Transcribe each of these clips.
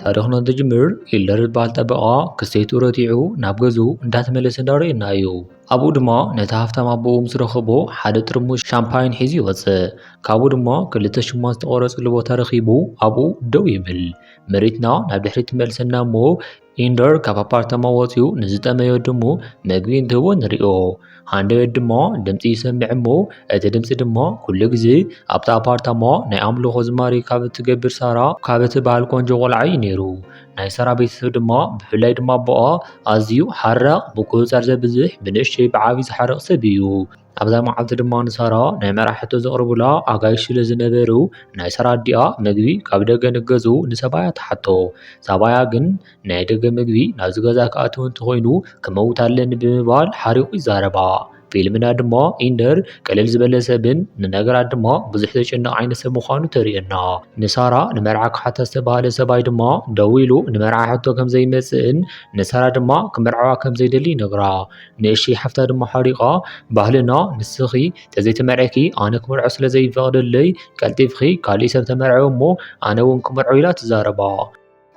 ታሪኽና እንትጅምር፣ ኢልደር ዝበሃል ጠበቓ ክስተይቱ ረቲዑ ናብ ገዝኡ እንዳተመለሰ እንዳረኣየና እዩ። ኣብኡ ድማ ነቲ ሃፍታም ኣቦኡ ምስ ረኸቦ ሓደ ጥርሙዝ ሻምፓይን ሒዙ ይወጽእ። ካብኡ ድማ ክልተ ሽማ ዝተቖረጸሉ ቦታ ረኺቡ ኣብኡ ደው ይብል። መሬትና ናብ ድሕሪት ትመልሰና እሞ፣ ኢንደር ካብ ኣፓርታማ ወጺኡ ንዝጠመየ ወድሙ መግቢ እንትህቦ ንሪኦ። ሃንደበት ድማ ድምጺ ይሰምዕ እሞ፣ እቲ ድምጺ ድማ ኩሉ ግዜ ኣብቲ ኣፓርታማ ናይ ኣምልኾ ዝማሬ ካብ እትገብር ሳራ ካብ እትበሃል ቆንጆ ቆልዓ እዩ ነይሩ። ናይ ሳራ ቤተሰብ ድማ፣ ብፍላይ ድማ ኣቦኣ፣ ኣዝዩ ሓራቕ፣ ምቁጽጻር ዘብዝሕ፣ ብንእሽተይ ብዓቢ ዝሓርቕ ሰብ እዩ። ኣብዛ መዓልቲ ድማ ንሳራ ናይ መርዓ ሕቶ ዘቕርቡላ ኣጋይሽ ስለ ዝነበሩ፣ ናይ ሳራ ኣዲኣ መግቢ ካብ ደገ ንገዝኡ ንሰባያ ትሓቶ። ሰባያ ግን ናይ ደገ መግቢ ናብዚ ገዛ ክኣትው እንተኾይኑ ክመውት ኣለኒ ብምባል ሓሪቑ ይዛረባ። ፊልምና ድማ ኢንደር ቀለል ዝበለ ሰብን ንነገራት ድማ ብዙሕ ዘጨንቕ ዓይነት ሰብ ምዃኑ ተርእየና። ንሳራ ንመርዓ ክሓታ ዝተባህለ ሰብኣይ ድማ ደው ኢሉ ንመርዓ ሕቶ ከም ዘይመጽእን ንሳራ ድማ ክምርዓዋ ከም ዘይደሊ ይነግራ። ንእሽተይ ሓፍታ ድማ ሓሪቓ፣ ባህልና ንስኺ ተዘይተመርዕኪ ኣነ ክምርዖ ስለ ዘይፈቕደለይ ቀልጢፍኺ ካሊእ ሰብ ተመርዕዊ እሞ ኣነ እውን ክምርዖ ኢላ ትዛረባ።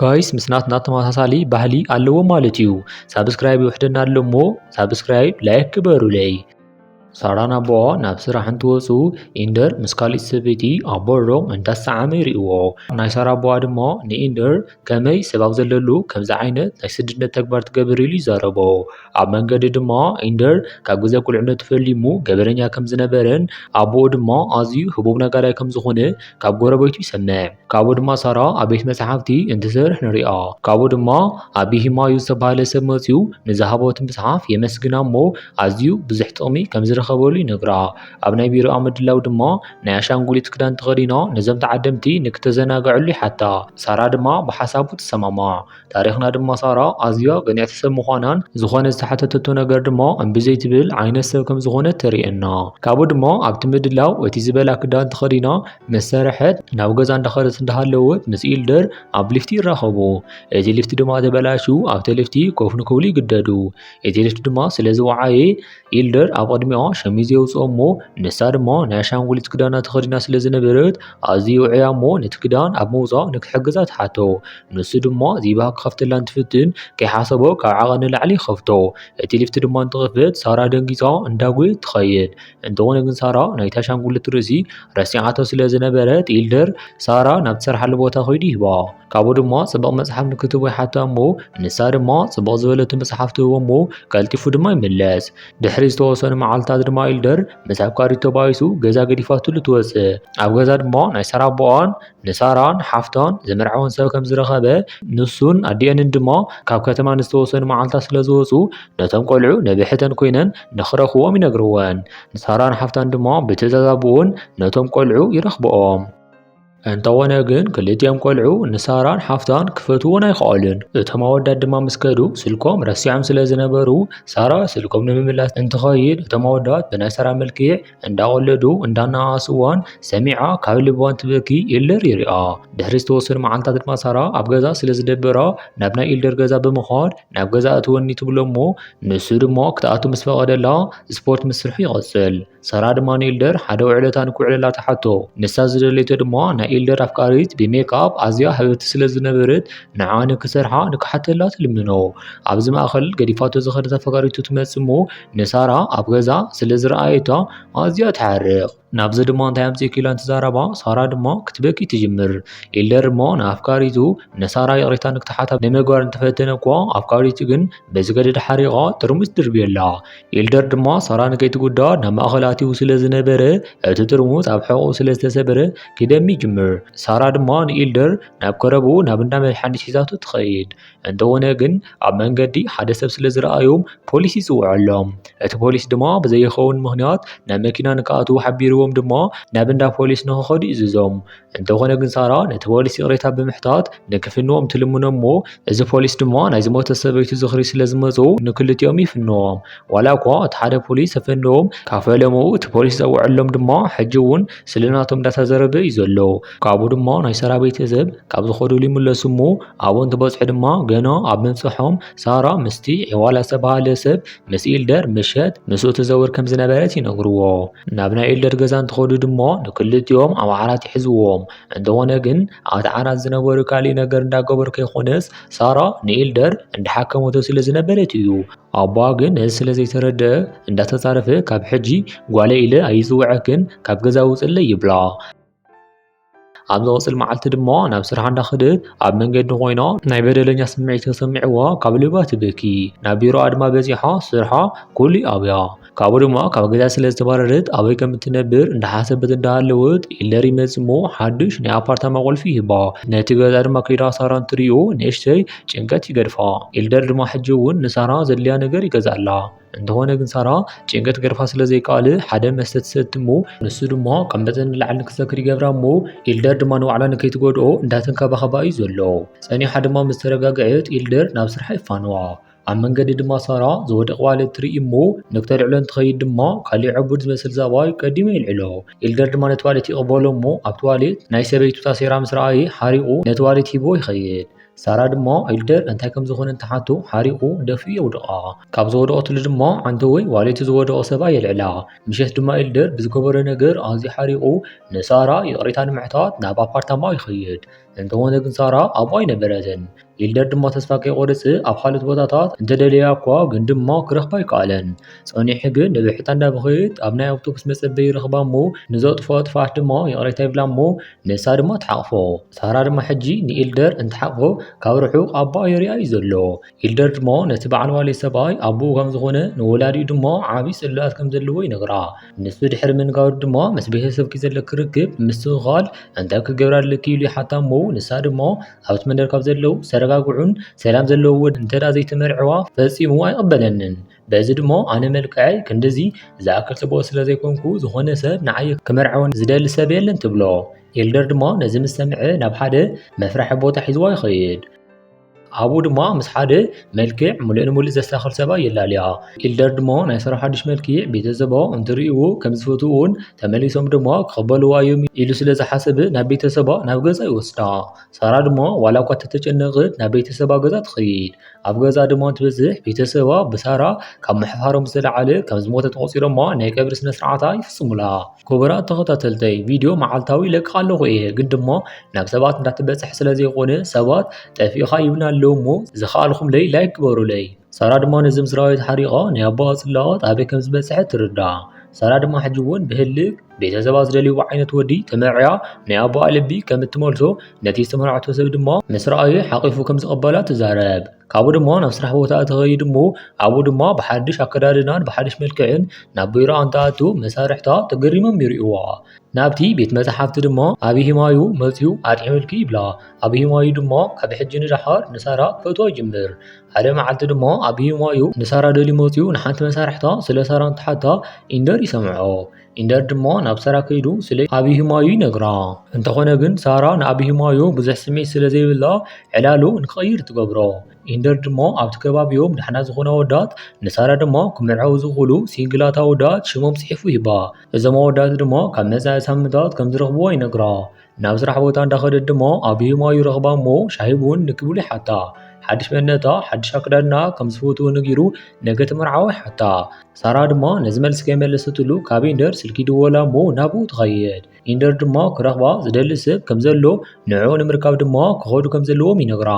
ጋይስ ምስ ናትና ተመሳሳሊ ባህሊ ኣለዎ ማለት እዩ። ሳብስክራይብ ይውሕደና ኣሎ እሞ ሳብስክራይብ ላይክ ግበሩለይ። ሳራን ኣቦኣ ናብ ስራሕ እንትወፁ ኢንደር ምስ ካሊእ ሰበይቲ ኣብ በሮም እንዳሰዓመ ይርእዎ። ናይ ሳራ ኣቦኣ ድማ ንኢንደር ከመይ ሰብ ኣብ ዘለሉ ከምዚ ዓይነት ናይ ስድነት ተግባር ትገብር ኢሉ ይዛረቦ። ኣብ መንገዲ ድማ ኢንደር ካብ ግዜ ቁልዕነቱ ፈሊሙ ገበነኛ ከም ዝነበረን ኣቦኡ ድማ ኣዝዩ ህቡብ ነጋዳይ ከም ዝኾነ ካብ ጎረቤቱ ይሰምዕ። ካብኡ ድማ ሳራ ኣብ ቤት መጽሓፍቲ እንትሰርሕ ንሪኣ። ካብኡ ድማ ኣቢሂማዩ ዝተባህለ ሰብ መጺኡ ንዝሃቦ እቲ መጽሓፍ የመስግና እሞ ኣዝዩ ብዙሕ ጥቕሚ ከም ዝረኸበሉ ይነግራ። ኣብ ናይ ቢሮኣ ምድላው ድማ ናይ ኣሻንጉሊት ክዳን ተኸዲና ነዞም ተዓደምቲ ንክተዘናግዐሉ ይሓታ። ሳራ ድማ ብሓሳቡ ትሰማማዕ። ታሪኽና ድማ ሳራ ኣዝያ ቅንዕቲ ሰብ ምዃናን ዝኾነ ዝተሓተተቶ ነገር ድማ እምቢ ዘይትብል ዓይነት ሰብ ከም ዝኾነት ተርእየና። ካብኡ ድማ ኣብቲ ምድላው እቲ ዝበላ ክዳን ተኸዲና ምስ ሰረሐት ናብ ገዛ እንዳኸደት እንዳሃለወት ምስ ኢልደር ኣብ ሊፍቲ ይራኸቡ። እቲ ሊፍቲ ድማ ተበላሽዩ ኣብቲ ሊፍቲ ኮፍ ንክብሉ ይግደዱ። እቲ ሊፍቲ ድማ ስለ ዝወዓየ ኢልደር ኣብ ቅድሚኣ ሸሚዝ የውፅኦ እሞ ንሳ ድማ ናይ ኣሻንጉሊት ክዳና ተኸዲና ስለ ዝነበረት ኣዝዩ ውዑያ እሞ ነቲ ክዳን ኣብ ምውፃእ ንክሕግዛ ትሓቶ። ንሱ ድማ ዚባ ክኸፍተላ እንትፍትን ከይሓሰቦ ካብ ዓቐን ንላዕሊ ይኸፍቶ። እቲ ሊፍቲ ድማ እንትኸፍት ሳራ ደንጊፃ እንዳጎየት ትኸይድ። እንተኾነ ግን ሳራ ናይታ ኣሻንጉሊት ርእሲ ረሲዓቶ ስለ ዝነበረት ኢልደር ሳራ ናብ ትሰርሓሉ ቦታ ከይዱ ይህባ። ካብኡ ድማ ጽቡቕ መጽሓፍ ንክትህቦ ይሓታ እሞ ንሳ ድማ ጽቡቕ ዝበለቱ መጽሓፍ ትህቦ እሞ ቀልጢፉ ድማ ይምለስ። ድሕሪ ዝተወሰኑ መዓልታት ድማ ኢልደር ምስ ኣፍቃሪቱ ተባኢሱ ገዛ ገዲፋትሉ ትወጽእ። ኣብ ገዛ ድማ ናይ ሳራ ኣቦኣን ንሳራን ሓፍታን ዝምርዓወን ሰብ ከም ዝረኸበ ንሱን ኣዲአንን ድማ ካብ ከተማ ንዝተወሰኑ መዓልታት ስለ ዝወጹ ነቶም ቆልዑ ነብሕተን ኮይነን ንኽረኽቦም ይነግርወን። ንሳራን ሓፍታን ድማ ብትእዛዝ ኣቦኡን ነቶም ቆልዑ ይረኽብኦም። እንተኾነ ግን ክልቲኦም ቆልዑ ንሳራን ሓፍታን ክፈትዎን ኣይኸኣሉን። እቶም ኣወዳት ድማ ምስ ከዱ ስልኮም ረሲዖም ስለ ዝነበሩ ሳራ ስልኮም ንምምላስ እንትኸይድ እቶም ኣወዳት ብናይ ሳራ መልክዕ እንዳቐለዱ እንዳነኣኣስዋን ሰሚዓ ካብ ልባን ትበኪ ኢልደር ይሪኣ። ድሕሪ ዝተወሰኑ መዓልታት ድማ ሳራ ኣብ ገዛ ስለ ዝደበራ ናብ ናይ ኢልደር ገዛ ብምዃድ ናብ ገዛ እትወኒ ትብሎ እሞ ንሱ ድማ ክትኣቱ ምስ ፈቐደላ ስፖርት ምስርሑ ይቐጽል። ሳራ ድማ ንኢልደር ሓደ ውዕለታ ንክውዕለላ ትሓቶ። ንሳ ዝደለየቶ ድማ ናይ ኢልደር ኣፍቃሪት ብሜክኣፕ ኣዝያ ህብብቲ ስለ ዝነበረት ንዓ ንክሰርሓ ንክሓተላ ትልምኖ። ኣብዚ ማእኸል ገዲፋቶ ዝኸደት ኣፍቃሪቱ ትመጽእ እሞ ንሳራ ኣብ ገዛ ስለ ዝረኣየታ ኣዝያ ትሓርቕ። ናብዚ ድማ እንታይ ኣምጺእኪ ኢላ እንትዛረባ ሳራ ድማ ክትበኪ ትጅምር። ኢልደር እሞ ንኣፍቃሪቱ ንሳራ ይቕሬታ ንክትሓታ ንምግባር እንተፈተነ እኳ ኣፍቃሪቱ ግን ብዝገደደ ሓሪቓ ጥርሙዝ ትድርብየላ። ኢልደር ድማ ሳራ ንከይትጉዳእ ናብ ማእኸል ኣትዩ ስለ ዝነበረ እቲ ጥርሙዝ ኣብ ሕቖኡ ስለ ዝተሰበረ ክደሚ ይጅምር። ሳራ ድማ ንኢልደር ናብ ከረብኡ ናብ እንዳ መድሓኒት ሒዛቶ ትኸይድ። እንተኾነ ግን ኣብ መንገዲ ሓደ ሰብ ስለ ዝረኣዮም ፖሊስ ይጽውዐሎም። እቲ ፖሊስ ድማ ብዘይኸውን ምኽንያት ናብ መኪና ንክኣትዉ ሓቢርዎም ድማ ናብ እንዳ ፖሊስ ንኽኸዱ ይእዝዞም። እንተኾነ ግን ሳራ ነቲ ፖሊስ ይቕሬታ ብምሕታት ንክፍንዎም ትልምኖ እሞ እዚ ፖሊስ ድማ ናይ ዝሞተ ሰበይቱ ዝኽሪ ስለ ዝመጹ ንክልቲኦም ይፍንዎም። ዋላ እኳ እቲ ሓደ ፖሊስ ተፈንዎም ካብ ፈለምኡ እቲ ፖሊስ ዝጸውዐሎም ድማ ሕጂ እውን ስለ ናቶም እንዳተዘረበ እዩ ዘሎ። ካብኡ ድማ ናይ ሳራ ቤተሰብ ካብ ዝኸዱሉ ይምለሱ እሞ ኣብኡ እንትበጽሑ ድማ ገና ኣብ ምብጽሖም ሳራ ምስቲ ዒዋላ ዝተባህለ ሰብ ምስ ኢልደር ምሸት ምስኡ ትዘውር ከም ዝነበረት ይነግርዎ። ናብ ናይ ኢልደር ገዛ ገዛ እንትኸዱ ድማ ንክልቲኦም ኣብ ዓራት ይሕዝዎም። እንተኾነ ግን ኣብቲ ዓራት ዝነበሩ ካሊእ ነገር እንዳገበሩ ከይኮነስ ሳራ ንኤልደር እንዳሓከመቶ ስለ ዝነበረት እዩ። ኣቦኣ ግን ነዚ ስለ ዘይተረድአ እንዳተጻረፈ ካብ ሕጂ ጓለይ ኢለ ኣይጽውዐክን ካብ ገዛ ውጽለይ ይብላ። ኣብ ዝቕጽል መዓልቲ ድማ ናብ ስርሓ እንዳኸደት ኣብ መንገዲ ኮይና ናይ በደለኛ ስምዒት ተሰሚዕዋ ካብ ልባ ትበኪ። ናብ ቢሮኣ ድማ በጺሓ ስርሓ ኩሉ ኣብያ። ካብኡ ድማ ካብ ገዛ ስለ ዝተባረረት ኣበይ ከም እትነብር እንዳሓሰበት እንዳሃለወት ኢልደር ይመጽእ እሞ ሓድሽ ናይ ኣፓርታማ ቁልፊ ይህባ። ነቲ ገዛ ድማ ከይዳ ሳራ እንትሪኦ ንእሽተይ ጭንቀት ይገድፋ። ኢልደር ድማ ሕጂ እውን ንሳራ ዘድልያ ነገር ይገዝኣላ። እንተኾነ ግን ሳራ ጭንቀት ገርፋ ስለ ዘይከኣለ ሓደ መስተ ትሰቲ እሞ ንሱ ድማ ካብ መጠን ንላዕሊ ንክሰክር ይገብራ እሞ ኢልደር ድማ ንባዕላ ንከይትጎድኦ እንዳተንከባኸባ እዩ ዘሎ። ጸኒሓ ድማ ምስ ተረጋግዐት ኢልደር ናብ ስርሓ ይፋነዋ። ኣብ መንገዲ ድማ ሳራ ዝወደቐ ዋሌት ትርኢ እሞ ንክተልዕሎ እንትኸይድ ድማ ካሊእ ዕቡድ ዝመስል ሰብኣይ ቀዲሙ የልዕሎ። ኢልደር ድማ ነቲ ዋሌት ይቕበሎ እሞ ኣብቲ ዋሌት ናይ ሰበይቱ ታሴራ ምስ ረኣየ ሓሪቑ ነቲ ዋሌት ሂቦ ይኸይድ። ሳራ ድማ ኢልደር እንታይ ከም ዝኾነ እንትሓቶ ሓሪቑ ደፊኡ የውድቓ። ካብ ዝወደቐትሉ ድማ ዓንተወይ ዋሌቱ ዝወደቐ ሰብኣይ የልዕላ። ምሸት ድማ ኢልደር ብዝገበሮ ነገር ኣዝዩ ሓሪቑ ንሳራ ይቕሬታ ንምሕታት ናብ ኣፓርታማ ይኸይድ። እንተኾነ ግን ሳራ ኣብኡ ኣይነበረትን። ኢልደር ድማ ተስፋ ከይቆረጸ ኣብ ካልኦት ቦታታት እንተደለያ እኳ ግን ድማ ክረኽባ ኣይከኣለን። ጸኒሑ ግን ንብሕታ እንዳበኸየት ኣብ ናይ ኣውቶቡስ መጸበዪ ረኽባ እሞ ንዘጥፍኦ ጥፍኣት ድማ ይቕሬታ ይብላ እሞ ንሳ ድማ ትሓቕፎ። ሳራ ድማ ሕጂ ንኢልደር እንትሓቕፎ ካብ ርሑቕ ኣቦኣ የሪኣ እዩ ዘሎ። ኢልደር ድማ ነቲ በዓል ዋሌት ሰብኣይ ኣቦኡ ከም ዝኾነ ንወላዲኡ ድማ ዓብዪ ጽላኣት ከም ዘለዎ ይነግራ። ንሱ ድሕሪ ምንጋሩ ድማ ምስ ቤተሰብኪ ዘለኪ ርክብ ምስትኽኻል እንታይ ክትገብሪ ኣለኪ ኢሉ ይሓታ እሞ ንሳ ድማ ኣብቲ መንደር ካብ ዘለዉ ዝተረጋግዑን ሰላም ዘለዎም ወዲ እንተ ደኣ ዘይተመርዕዋ ፈጺሙ ኣይቕበለንን። በዚ ድማ ኣነ መልክዐይ ክንድዚ ዝኣክል ጽቡቕ ስለ ዘይኮንኩ ዝኾነ ሰብ ንዓይ ክመርዓወኒ ዝደሊ ሰብ የለን ትብሎ። ኢልደር ድማ ነዚ ምስ ሰምዐ ናብ ሓደ መፍርሒ ቦታ ሒዝዋ ይኸይድ። ኣብኡ ድማ ምስ ሓደ መልክዕ ምሉእ ንምሉእ ዘስተኻኽል ሰብኣይ የላልያ። ኢልደር ድማ ናይ ሳራ ሓድሽ መልክዕ ቤተሰባ እንትርእይዎ ከም ዝፈትውዎን ተመሊሶም ድማ ክቕበልዋ እዮም ኢሉ ስለ ዝሓሰበ ናብ ቤተሰባ ናብ ገዛ ይወስዳ። ሳራ ድማ ዋላ እኳ ተተጨነቐት ናብ ቤተሰባ ገዛ ትኸይድ። ኣብ ገዛ ድማ እንትበጽሕ ቤተሰባ ብሳራ ካብ ምሕፋሮም ዝተለዓለ ከም ዝሞተት ቆጺሮማ ናይ ቀብሪ ስነ ስርዓታ ይፍጽሙላ። ክቡራት ተኸታተልተይ ቪድዮ መዓልታዊ ይለቅቕ ኣለኹ እየ፣ ግን ድማ ናብ ሰባት እንዳትበጽሕ ስለ ዘይኮነ ሰባት ጠፊእኻ ይብሉና ኣለዉ እሞ ዝኸኣልኹምለይ ላይክ ግበሩለይ። ሳራ ድማ ነዚ ምስ ረኣየት ሓሪቓ ናይ ኣቦኣ ጽላኣት ኣበይ ከም ዝበጽሐት ትርዳእ። ሳራ ድማ ሕጂ እውን ብህልክ ቤተሰባ ዝደልይዎ ዓይነት ወዲ ተመርዕያ ናይ ኣቦኣ ልቢ ከም እትመልሶ ነቲ ዝተመርዓቶ ሰብ ድማ ምስ ረኣየ ሓቒፉ ከም ዝቕበላ ትዛረብ። ካብኡ ድማ ናብ ስራሕ ቦታኣ ትኸይድ እሞ ኣብኡ ድማ ብሓድሽ ኣከዳድናን ብሓድሽ መልክዕን ናብ ቢሮኣ እንትኣቱ መሳርሕታ ተገሪሞም ይርእይዋ። ናብቲ ቤት መጻሕፍቲ ድማ ኣቢሂማዩ መጺኡ ኣጥዒሙልኪ ይብላ። ኣቢሂማዩ ድማ ካብ ሕጂ ንደሓር ንሳራ ክፈትዋ ይጅምር። ሓደ መዓልቲ ድማ ኣቢሂማዩ ንሳራ ደልዩ መጺኡ ንሓንቲ መሳርሕታ ስለ ሳራ እንትሓታ ኢንደር ይሰምዖ። ኢንደር ድማ ናብ ሳራ ከይዱ ስለ ኣቢሂማዩ ይነግራ። እንተኾነ ግን ሳራ ንኣቢሂማዩ ብዙሕ ስምዒት ስለ ዘይብላ ዕላሉ ንክቕይር ትገብሮ። ኢንደር ድማ ኣብቲ ከባቢኦም ዳሕና ዝኾኑ ኣወዳት ንሳራ ድማ ክምርዐው ዝኽእሉ ሲንግላት ኣወዳት ሽሞም ጽሒፉ ይህባ። እዞም ኣወዳት ድማ ካብ መጻኢ ሳምንታት ከም ዝረኽብዋ ይነግራ። ናብ ስራሕ ቦታ እንዳኸደት ድማ ኣቢሂማዩ ይረኽባ እሞ ሻሂ ቡን ንክብሉ ይሓታ። ሓድሽ መንነታ፣ ሓድሽ ኣከዳድና ከም ዝፈትዎ ነጊሩ ነቲ መርዓዊ ይሓታ። ሳራ ድማ ነዚ መልሲ ከይመለሰትሉ ካብ ኢንደር ስልኪ ይድወላ እሞ ናብኡ ትኸይድ። ኢንደር ድማ ክረኽባ ዝደሊ ሰብ ከም ዘሎ ንዕኡ ንምርካብ ድማ ክኸዱ ከም ዘለዎም ይነግራ።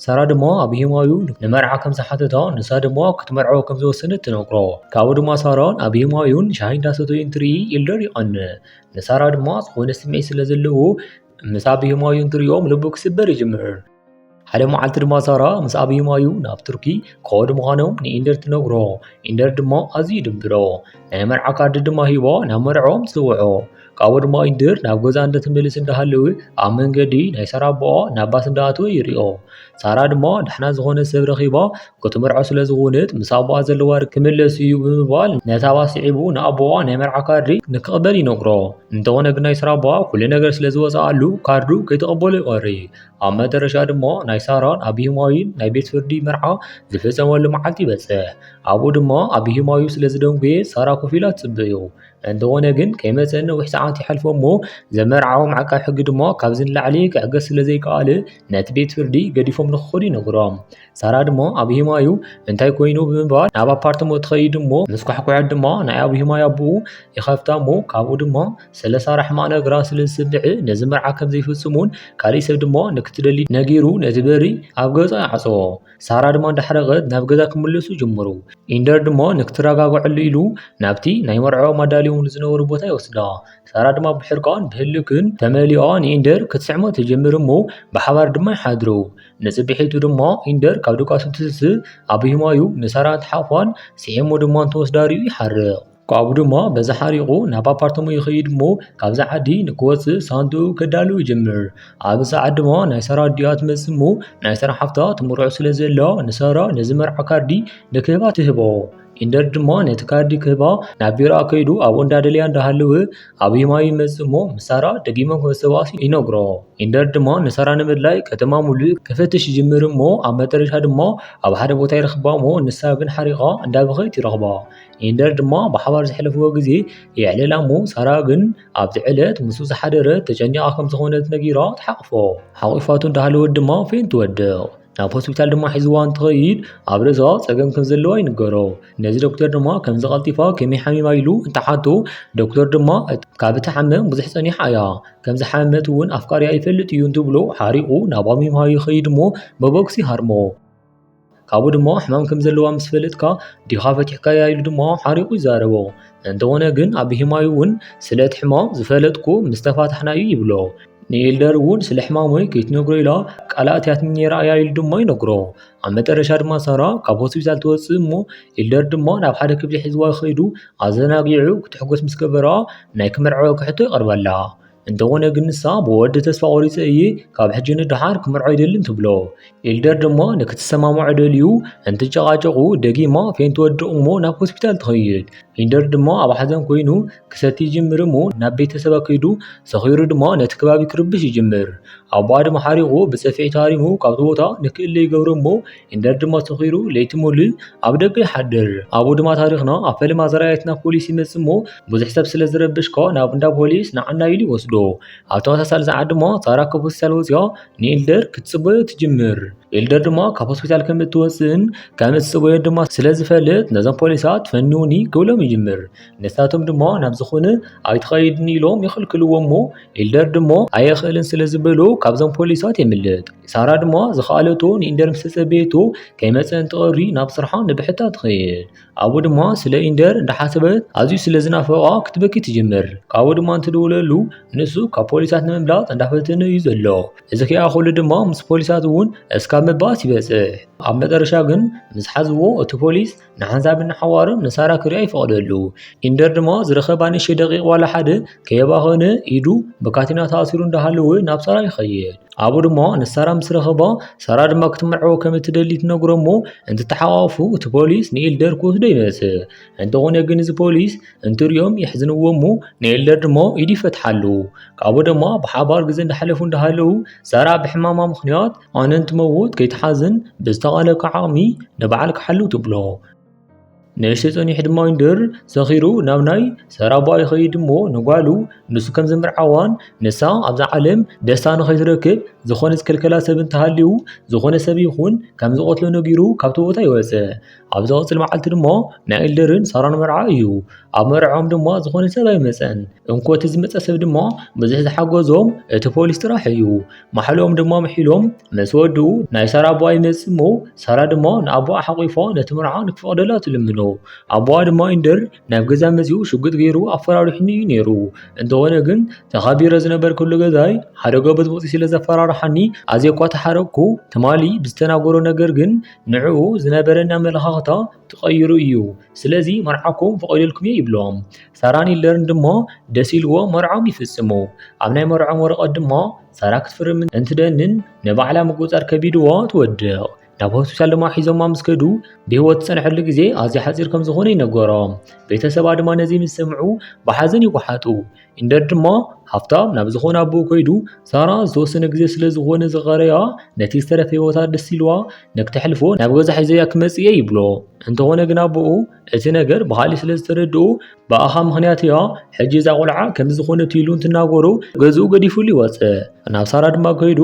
ሳራ ድማ ኣቢሂማዩ ንመርዓ ከም ዝሓተታ ንሳ ድማ ክትመርዖ ከም ዝወሰነት ትነግሮ። ካብኡ ድማ ሳራን ኣቢሂማዩን ሻሂ እንዳሰተዩ እንትርኢ ኢልደር ይቐንእ። ንሳራ ድማ ዝኾነ ስምዒት ስለ ዘለዎ ምስ ኣቢሂማዩ እንትርእዮም ልቡ ክስበር ይጅምር። ሓደ መዓልቲ ድማ ሳራ ምስ ኣቢሂማዩ ናብ ቱርኪ ክኸዱ ምዃኖም ንኢንደር ትነግሮ። ኢንደር ድማ ኣዝዩ ይድብሮ። ናይ መርዓ ካርዲ ድማ ሂባ ናብ መርዕኦም ትጽውዖ። ካብኡ ድማ ኢንደር ናብ ገዛ እንዳተመለሰ እንዳሃለወ ኣብ መንገዲ ናይ ሳራ ኣቦኣ ናብ ባስ እንዳኣተወ ይሪኦ። ሳራ ድማ ዳሕና ዝኾነ ሰብ ረኺባ ክትምርዖ ስለ ዝኾነት ምስ ኣቦኣ ዘለዋ ርክብ ክምለስ እዩ ብምባል ነታ ባስ ስዒቡ ንኣቦኣ ናይ መርዓ ካርዲ ንክቕበል ይነግሮ። እንተኾነ ግን ናይ ሳራ ኣቦኣ ኩሉ ነገር ስለ ዝወጽኣሉ ካርዱ ከይተቐበሎ ይቐሪ። ኣብ መጨረሻ ድማ ናይ ሳራን ኣቢሂማዩን ናይ ቤት ፍርዲ መርዓ ዝፍጸመሉ መዓልቲ ይበጽሕ። ኣብኡ ድማ ኣቢሂማዩ ስለ ዝደንጎየ ሳራ ኮፍ ኢላ ትጽበዮ። እንተኾነ ግን ከይመጸ ነዊሕ ሰዓት ይሓልፎ እሞ፣ ዘመርዓዎም ዓቃብ ሕጊ ድማ ካብዚ ንላዕሊ ክዕገስ ስለ ዘይከኣለ፣ ነቲ ቤት ፍርዲ ገዲፎም ንክኸዱ ይነግሮም። ሳራ ድማ ኣብ ሂማዩ እንታይ ኮይኑ ብምባል ናብ ኣፓርትመኡ ትኸይድ እሞ፣ ምስ ኳሕኩሐት ድማ ናይ ኣብ ሂማዩ ኣቦኡ ይኸፍታ እሞ፣ ካብኡ ድማ ስለ ሳራ ሕማቕ ነገራ ስለ ዝስምዕ ነዚ መርዓ ከም ዘይፍጽሙን ካልእ ሰብ ድማ ንክትደሊ ነጊሩ ነቲ በሪ ኣብ ገጻ ይዓጽዎ። ሳራ ድማ እንዳሕረቐት ናብ ገዛ ክምለሱ ይጅምሩ። ኢንደር ድማ ንክትረጋግዐሉ ኢሉ ናብቲ ናይ መርዓኦም ኣዳልዮምሉ ዝነበሩ ቦታ ይወስዳ። ሳራ ድማ ብሕርቃን ብህልክን ተመሊኣ ንኢንደር ክትስዕሞ ትጅምር እሞ ብሓባር ድማ ይሓድሩ። ንጽብሒቱ ድማ ኢንደር ካብ ድቃሱ እንትስስእ ኣብ ሂማዩ ንሳራ እንትሓቑፋን ስዒሙ ድማ እንትወስዳ ሪኡ ይሓርቕ። ካብኡ ድማ በዚ ሓሪቑ ናብ ኣፓርታሞ ይኸይድ እሞ ካብዛ ዓዲ ንክወጽእ ሳንዱኡ ከዳሉ ይጅምር። ኣብዚ ሰዓት ድማ ናይ ሳራ ኣዲኣ ትመጽእ እሞ ናይ ሳራ ሓፍታ ትምርዖ ስለ ዘላ ንሳራ ነዚ መርዓ ካርዲ ንክህባ ትህቦ። ኢንደር ድማ ነቲ ካርዲ ክህባ ናብ ቢሮኣ ከይዱ ኣብኡ እንዳደለያ እንዳሃለወ ኣብ ሂማዩ ይመጽእ እሞ ምስ ሳራ ደጊሞም ከም ዝተባእሱ ይነግሮ። ኢንደር ድማ ንሳራ ንምድላይ ከተማ ሙሉእ ክፈትሽ ይጅምር እሞ ኣብ መጨረሻ ድማ ኣብ ሓደ ቦታ ይረኽባ እሞ ንሳ ግን ሓሪቓ እንዳበኸየት ይረኽባ። ኢንደር ድማ ብሓባር ዘሕለፍዎ ግዜ የዕልላ እሞ ሳራ ግን ኣብቲ ዕለት ምስኡ ዝሓደረት ተጨኒቓ ከም ዝኾነት ነጊራ ትሓቕፎ። ሓቒፋቱ እንዳሃለወት ድማ ፌንት ትወድቕ። ናብ ሆስፒታል ድማ ሒዝዋ እንትኸይድ ኣብ ርእሳ ጸገም ከም ዘለዋ ይንገሮ። ነዚ ዶክተር ድማ ከምዚ ቀልጢፋ ከመይ ሓሚማ ኢሉ እንትሓቶ ዶክተር ድማ ካብ እትሓመም ብዙሕ ጸኒሓ እያ። ከም ዝሓመመት እውን ኣፍቃሪኣ ይፈልጥ እዩ እንትብሎ ሓሪቑ ናብ ኣብ ሂማዩ ይኸይድ እሞ ብቦክሲ ይሃርሞ። ካብኡ ድማ ሕማም ከም ዘለዋ ምስ ፈለጥካ ዲኻ ፈቲሕካያ ኢሉ ድማ ሓሪቑ ይዛረቦ። እንተኾነ ግን ኣብ ሂማዩ እውን ስለ እቲ ሕማም ዝፈለጥኩ ምስ ተፋታሕና እዩ ይብሎ። ንኢልደር እውን ስለ ሕማመይ ከይትነግሮ ኢላ ቃል ኣእትያትኒ ነይራ እያ ኢሉ ድማ ይነግሮ። ኣብ መጨረሻ ድማ ሳራ ካብ ሆስፒታል ትወጽእ እሞ ኢልደር ድማ ናብ ሓደ ክፍሊ ሒዝዋ ከይዱ ኣዘናጊዑ ክትሕጎስ ምስ ገበራ ናይ ክምርዐወ ክሕቶ ይቐርበላ። እንተኾነ ግን ንሳ ብወዲ ተስፋ ቆሪጸ እየ ካብ ሕጂ ንደሓር ክምርዖ ኣይደልን ትብሎ። ኢልደር ድማ ንክትሰማምዖ ደልዩ እንትጨቓጨቑ ደጊማ ፌንት ትወድቕ እሞ ናብ ሆስፒታል ትኸይድ። ኢልደር ድማ ኣብ ሓዘን ኮይኑ ክሰቲ ይጅምር እሞ ናብ ቤተሰባ ከይዱ ሰኺሩ ድማ ነቲ ከባቢ ክርብሽ ይጅምር። ኣቦኣ ድማ ሓሪቑ ብጸፍዒ ተሃሪሙ ካብቲ ቦታ ንክእለ ይገብሮ እሞ ኢልደር ድማ ሰኺሩ ለይቲ ሙሉእ ኣብ ደገ ይሓድር። ኣብኡ ድማ ታሪኽና ኣብ ፈለማ ዘረኣየትና ፖሊስ ይመጽእ እሞ ብዙሕ ሰብ ስለ ዝረብሽ ከኣ ናብ እንዳ ፖሊስ ንዓና ኢሉ ይወስዶ። ኣብ ተመሳሳሊ ሰዓት ድማ ሳራ ካብ ሆስፒታል ወጺኣ ንኢልደር ክትጽበዮ ትጅምር። ኢልደር ድማ ካብ ሆስፒታል ከም እትወጽእን ከም እትጽበዮ ድማ ስለ ዝፈልጥ ነዞም ፖሊሳት ፈንውኒ ክብሎም ይጅምር። ንሳቶም ድማ ናብ ዝኾነ ኣይትኸይድን ኢሎም ይኽልክልዎ እሞ ኢልደር ድማ ኣየኽእልን ስለ ዝበሎ ካብዞም ፖሊሳት የምልጥ። ሳራ ድማ ዝኸኣለቶ ንኢንደር ምስ ተጸበየቶ ከይመጸ እንትቐሪ ናብ ስርሓ ንብሕታ ትኸይድ። ኣብኡ ድማ ስለ ኢንደር እንዳሓሰበት ኣዝዩ ስለ ዝናፈቓ ክትበኪ ትጅምር። ካብኡ ድማ እንትድውለሉ ንሱ ካብ ፖሊሳት ንምምላጥ እንዳፈተነ እዩ ዘሎ። እዚ ከኣ ከሎ ድማ ምስ ፖሊሳት እውን እስካብ ምባኣስ ይበጽሕ። ኣብ መጨረሻ ግን ምስ ሓዝዎ እቲ ፖሊስ ንሓንሳብን ንሓዋሩን ንሳራ ክሪኣ ይፈቕደሉ። ኢንደር ድማ ዝረኸባ ንእሽተይ ደቂቕ ዋላ ሓደ ከየባኸነ ኢዱ ብካቴና ተኣሲሩ እንዳሃለወ ናብ ሳራ ይኸይድ። ኣብኡ ድማ ንሳራ ምስ ረኸባ ሳራ ድማ ክትምርዐዎ ከም እትደሊ ትነግሮ እሞ እንትተሓቋቑፉ እቲ ፖሊስ ንኢልደር ክወስዶ ይመጽእ። እንተኾነ ግን እዚ ፖሊስ እንትሪኦም የሕዝንዎ እሞ ንኢልደር ድማ ኢዱ ይፈትሓሉ። ካብኡ ድማ ብሓባር ግዜ እንዳሕለፉ እንዳሃለዉ ሳራ ብሕማማ ምኽንያት ኣነ እንትመውት ከይትሓዝን ብዝተቓለካ ዓቕሚ ንባዕልካ ሓልው ትብሎ። ንእሽተይ ጸኒሑ ድማ ኢንደር ሰኺሩ ናብ ናይ ሳራ ኣቦኣ ይኸይድ እሞ ንጓሉ ንሱ ከም ዘምርዓዋን ንሳ ኣብዛ ዓለም ደስታ ንኸይትረክብ ዝኾነ ዝከልከላ ሰብ እንተሃልዩ ዝኾነ ሰብ ይኹን ከም ዝቐትሎ ነጊሩ ካብቲ ቦታ ይወጽእ። ኣብ ዝቐጽል መዓልቲ ድማ ናይ ኢልደርን ሳራን መርዓ እዩ። ኣብ መርዓኦም ድማ ዝኾነ ሰብ ኣይመጸን። እንኮ እቲ ዝመጸ ሰብ ድማ ብዙሕ ዝሓገዞም እቲ ፖሊስ ጥራሕ እዩ። ማሕልኦም ድማ ምሒሎም ምስ ወድኡ ናይ ሳራ ኣቦኣ ይመጽእ እሞ ሳራ ድማ ንኣቦኣ ሓቒፋ ነቲ መርዓ ንክፈቕደላ ትልምኖ። ኣቦኣ ድማ ኢንደር ናብ ገዛ መጺኡ ሽጉጥ ገይሩ ኣፈራሪሑኒ እዩ ነይሩ። እንተኾነ ግን ተኸቢረ ዝነበርኩሉ ገዛይ ሓደ ጎበዝ መጺኡ ስለ ዘፈራርሓኒ ኣዝየ እኳ ተሓረቕኩ። ትማሊ ብዝተናገሮ ነገር ግን ንዕኡ ዝነበረኒ ኣመለኻኽታ ተቐይሩ እዩ። ስለዚ መርዓኩም ፈቒደልኩም እየ ይብሎም። ሳራን ኢልደርን ድማ ደስ ኢልዎ መርዓኦም ይፍጽሙ። ኣብ ናይ መርዓኦም ወረቐት ድማ ሳራ ክትፍርም እንትደንን ንባዕላ ምቁጽጻር ከቢድዋ ትወድቕ። ናብ ሆስፒታል ድማ ሒዞማ ምስ ከዱ ብህይወት ዝጸንሐሉ ግዜ ኣዝዩ ሓጺር ከም ዝኾነ ይነገሮም። ቤተሰባ ድማ ነዚ ምስ ሰምዑ ብሓዘን ይጓሓጡ። ኢንደር ድማ ሃፍታም ናብ ዝኾነ ኣቦኡ ከይዱ ሳራ ዝተወሰነ ግዜ ስለ ዝኾነ ዝቐረያ ነቲ ዝተረፈ ህይወታ ደስ ኢልዋ ንክተሕልፎ ናብ ገዛ ሒዘያ ክመጽእ እየ ይብሎ። እንተኾነ ግን ኣቦኡ እቲ ነገር ብኻሊእ ስለ ዝተረድኡ፣ ብኣኻ ምኽንያት እያ ሕጂ እዛ ቆልዓ ከም ዝኾነት ኢሉ እንትናገሩ፣ ገዝኡ ገዲፉሉ ይወፅእ። ናብ ሳራ ድማ ከይዱ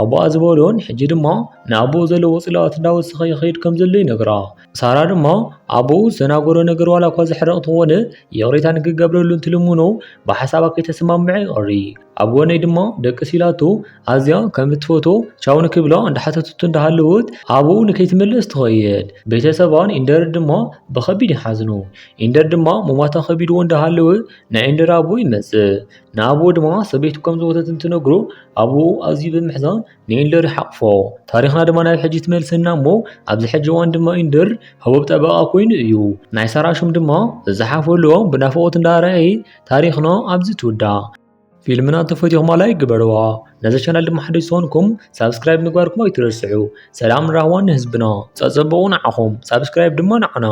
ኣቦኣ ዝበሎን፣ ሕጂ ድማ ንኣቦኡ ዘለዎ ፅላኣት እንዳወሰኸ ይኸይድ ከም ዘሎ ይነግራ። ሳራ ድማ ኣቦኡ ዝተናገሮ ነገር ዋላ እኳ ዘሕርቕ እንተኾነ፣ ይቕሬታ ንክገብረሉ እንትልምኖ፣ ብሓሳባ ከይተሰማምዐ ይቐሪ። ኣብ ጎነይ ድማ ደቅስ ኢላቶ ኣዝያ ከም እትፈቶ ቻው ንክብላ እንዳሓተተቶ እንዳሃለወት፣ ኣቦኡ ንከይትምለስ ትኸይድ። ቤተሰባን ኢንደር ድማ ብኸቢድ ይሓዝኑ። ኢንደር ድማ ሙማታ ከቢድዎ እንዳሃለወ፣ ናይ ኢንደር ኣቦ ይመጽእ። ንኣቦኡ ድማ ሰበይቱ ከም ዝሞተት እንትነግሮ፣ ኣቦኡ ኣዝዩ ብምሕዛን ንኢንደር ይሓቕፎ። ታሪኽና ድማ ናብ ሕጂ ትመልሰና እሞ፣ ኣብዚ ሕጂ እዋን ድማ ኢንደር ህቡብ ጠበቓ ኮይኑ እዩ። ናይ ሳራ ሽም ድማ ዝጸሓፈሉ ብናፍቖት እንዳረኣየ፣ ታሪኽና ኣብዚ ትውዳእ። ፊልምና እንተፈቲኹማ ላይክ ግበርዋ። ነዚ ቻናል ድማ ሓደሽ ዝኾንኩም ሳብስክራይብ ምግባርኩም ኣይትረስዑ። ሰላም ራህዋን ንህዝብና፣ ጸጸብቑ ንዓኹም፣ ሳብስክራይብ ድማ ንዓና።